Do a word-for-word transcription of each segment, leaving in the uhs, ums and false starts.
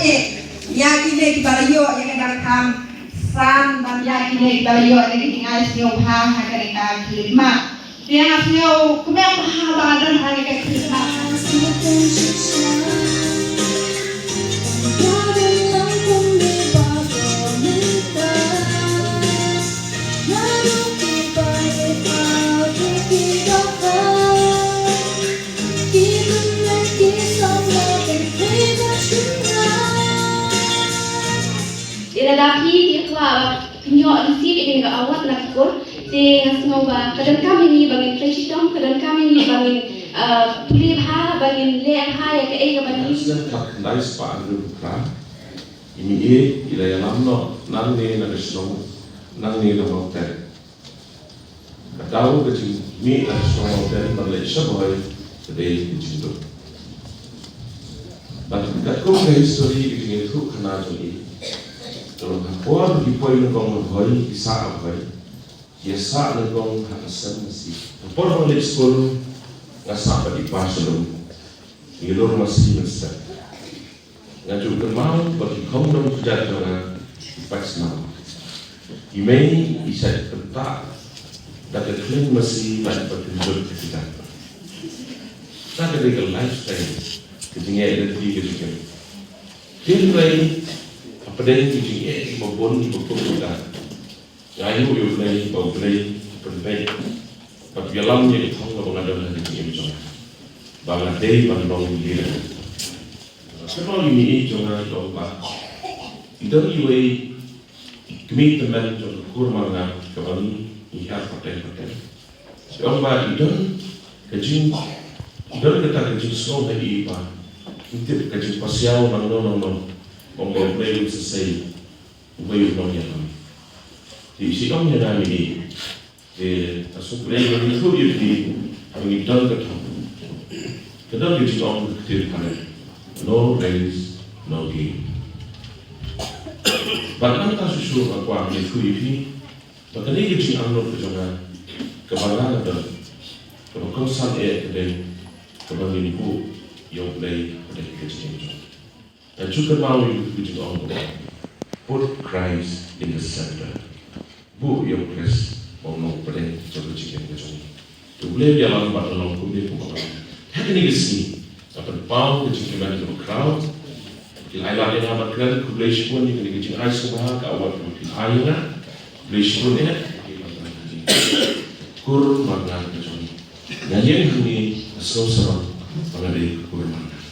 Ïa kine kiba la ïoh ïa ka dang kham san ban ïa kine kiba la ïoh ïa ka jingai sngewbha ha kane ka khlieh mat. Te nga sngew kmen bha ba nga don ha kane ka khlieh mat. Te lada phi, phi kwah ba phin ïoh receive ïa kane ka award na ka kur, te nga sngew ba ka donkam ïa ngi ba ngin trei shitom, ka donkam ïa ngi ba ngin, ah, pule bha, ba ngin leh bha ïa kaei kaba ngi. Snem khatkhyndai spah hynriew phra, i Mih i la ïalam noh nangne na ka shnong, nangne na Mawten. Ka daw ka jingmih na ka shnong Mawten ban leit sha Bhoi ka dei ka jingduk. Bad katkum ka history ka jingïathuhkhana jong i, ka long ha por ki poi nyngkong ha Bhoi, ki sah ha Bhoi, ki ïasah nyngkong ha ka sem masi. Ha por ba nga leit skul, nga sah bad i Pa Shalom. Ngi lur masi mynstep. Nga ju kynmaw ba ki khongdong kjat jong nga ki pait snam. I mei i shait pyntah da ka khlieng masi bad ba kynjut ka kjat. Ka dei ka lifestyle ka jingeh lynti ka jingeh. Hynrei hapdeng ki jingeh kiba bun kiba kum kita, nga ïoh ïa U Blei ba U Blei u pynbeit bad u ïalam ïa ka thong kaba nga don ha ka jingim jong nga ba nga dei ban long leader. Kynmaw i mei jong nga i ong ba i don iwei i kmie tymmen jong ka kur Marngar kaba ngi hiar pateng pateng. I ong ba i don ka jing, i don kata ka jingsngew ha i ba ngim tip ka jingpasiaw nangno nangno. Ong ba U Blei un sa sei uwei u nongïalam. Te i ong ïa nga mei, te nga sngewbha ba ngi ïathuh ïa phi haba ngi don ka thong. Ka don ka jingong ka ktien phareng, no raise, no game. Bad nangta shuh shuh nga kwah ban ïathuh ïa phi ba kane ka jingangnud ka jong nga kaba nga la don kaba kongsan eh ka dei kaba ngin buh ïa U Blei ha ka jingim jong nga. Nga ju kynmaw ïa ka jingong ba, put Christ in the center. Buh ïa U Khrist ba u long pdeng jong ka jingim ka jong ngi. Te U Blei u ïalam bad nga long kumne kumba nga long. Ha kane ka sngi nga pynpaw ka jingkmen kaba khraw. Phi la ai lad ïa nga ban kren, khublei shibun ïa kane ka jingai sngewbha, ka award kaba phi la ai ïa nga. Khublei shibun eh. Kur Marngar ka jong ngi. Nga ïeng hangne nga sngew sarong ba nga dei ka kur Marngar.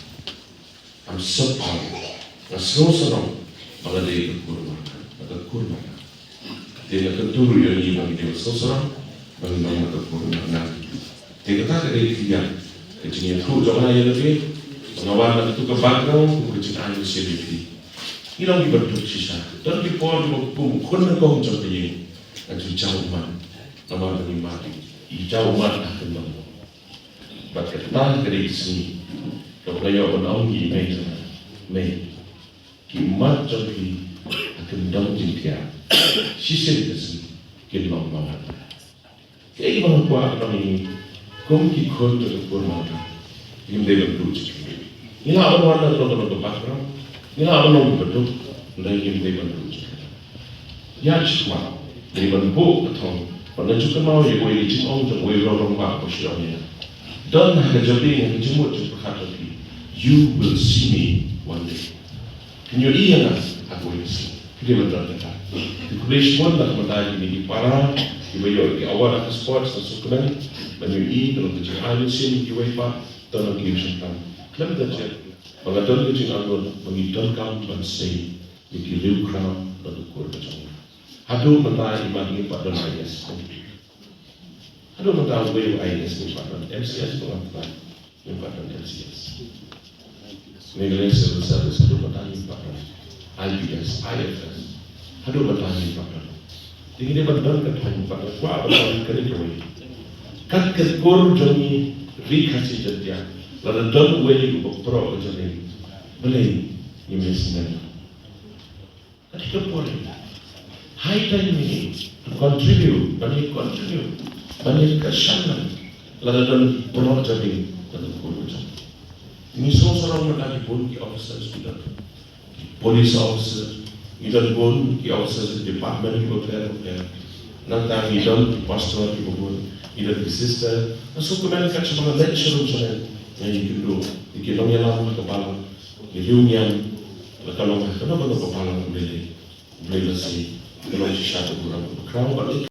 Am sop hal. Nga sngew sarong ba nga dei ka kur Marngar, na ka kur Marngar. Te nga kyntu ruh ïa ngi ba ngi dei ban sngew sarong ba ngi long na ka kur Marngar. Te kata ka dei ka jingïa, ka jingïathuh jong nga ïa lade ba nga wan na katu ka background kum ka jingai mynsiem ïa phi. Ngi long kiba duk shisha. Don ki por kiba kum khun nyngkong jong ka ïing nga ju jaw ummat. Namar ba ngi mad, i jaw ummat ha kyndong. Bad kata ka dei ka sngi kaba nga ïoh ban ong ïa i mei jong nga, mei, ki ummat jong phi ha kyndong jingthiah shisien ka sngi kin long ma nga. Kaei ba nga kwah ban ong ïa ngi kum ki khun jong ka kur Marngar, ngim dei ban buh jingkyrmen. Ngi lah ban wan na kano kano ka background, ngi lah ban long kiba duk, hynrei ngim dei ban buh jingkyrmen. Ïa, shuwa dei ban buh ka thong. Bad nga ju kynmaw ïa kawei ka jingong jong uwei u rangbah ba u ong ïa nga, don ha ka jingmut jingpyrkhat jong phi, you will see me one day. Phin ïohi ïa nga ha kawei ka sngi. Phi dei ban don kata. Te khublei shibun na ka bynta kine ki para kiba ïoh ki award ha ka sports, nga sngewkmen ban ïohi ka long ka jingai mynsiem ïa kiwei pat, don ha ki ïing shongkam. Khlem da jia ba nga don ka jingangnud ba ngi donkam ban sei ïa ki riew crown na ka kur ka jong ngi. Haduh mynta i mat ngim pat don I A S. Haduh mynta uwei u I A S ngim pat don, M C S ba ngam pat, ngim pat don M C S. Meghalaya Civil Service haduh mynta ngim pat don, I P S, I F S haduh mynta ngim pat don. Te ngi dei ban don ka thong, bad nga kwah ban ong kane kawei. Kat ka kur jong ngi Ri Khasi Jaiñtia, lada don uwei uba proh ka jong ngi, balei ngim ïasngewthuh? Ka dei ka por, high time ïa ngi to contribute, ban ïa contribute, ban ïa kyrshan lang lada don ki por jong ngi, lada don ki por jong ngi. Ngi sngewsarong mynta ki bun ki officers ki don. police officer, ngi don bun ki officer department kiba pher bapher. Nangta ngi don ki pastor kiba bun, ngi don ki sister. Ngi sngewkmen kat shaba nga leit sha rum sha rum, nga ïakynduh ïa ki nongïalam ha ka balang, ïa ki nongïalam, la ka long ha kano kano ka balang. U Blei, U Blei la sngewbha, ka long shisha ka burom kaba khraw bad